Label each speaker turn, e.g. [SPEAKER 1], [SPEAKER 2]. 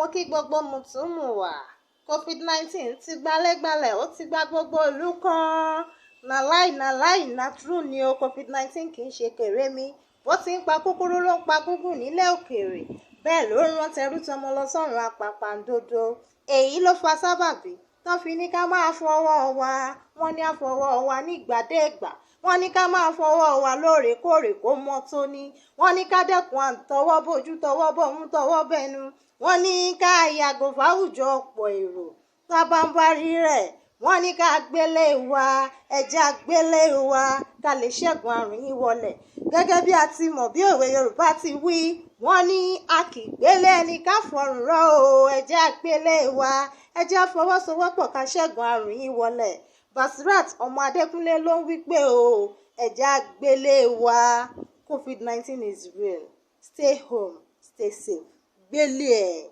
[SPEAKER 1] Mo kí gbogbo mùtúmùwà. COVID-19 ti gbalẹ́gbalẹ̀, ó ti gba gbogbo ìlú kan. Na lie, na lie, na true ni o. COVID-19 kì í ṣe kèrémí. Bó ti ń pa kúkúrú ló ń pa gúngùn nílẹ̀ òkèèrè, bẹ́ẹ̀ ló ń rán tẹrú tọmọ lọ sọ́run àpàpàǹdodo. Èyí ló fa sábàbí tán fi ní ká máa fọwọ́ wa. Wọ́n ní á fọwọ́ wa nígbàdégbà, wọ́n ní ká máa fọwọ́ wa lóòrèkóòrè kó mọ́ tóní, wọ́n ní ká dẹ́kun à ń tọwọ́ bójú, tọwọ́ bọ̀mú, tọwọ́ bẹnu, wọ́n ní ká yàgò fáwùjọ ọ̀pọ̀ èrò tábàǹbarì rẹ̀, wọ́n ní ká gbélé wa. Ẹ̀jẹ̀ àgbélé wa ká lè ṣẹ́gun àrùn yìí wọlẹ̀. Gẹ́gẹ́ bí a ti mọ̀, bí òwe Yorùbá ti wí, wọ́n ní a kì í gbélé ẹni ká fọrùn rọ́ o. Ẹ̀jẹ̀ àgbélé wa, ẹ̀jẹ̀ àfọwọ́sowọ́pọ̀ ká ṣẹ́gun àrùn yìí wọlẹ̀. Basirat ọmọ Adékúnlé ló ń wí pé o, ẹ̀jẹ̀ àgbélé wa. COVID-19 is real. Stay home, stay safe. Gbélé ẹ̀.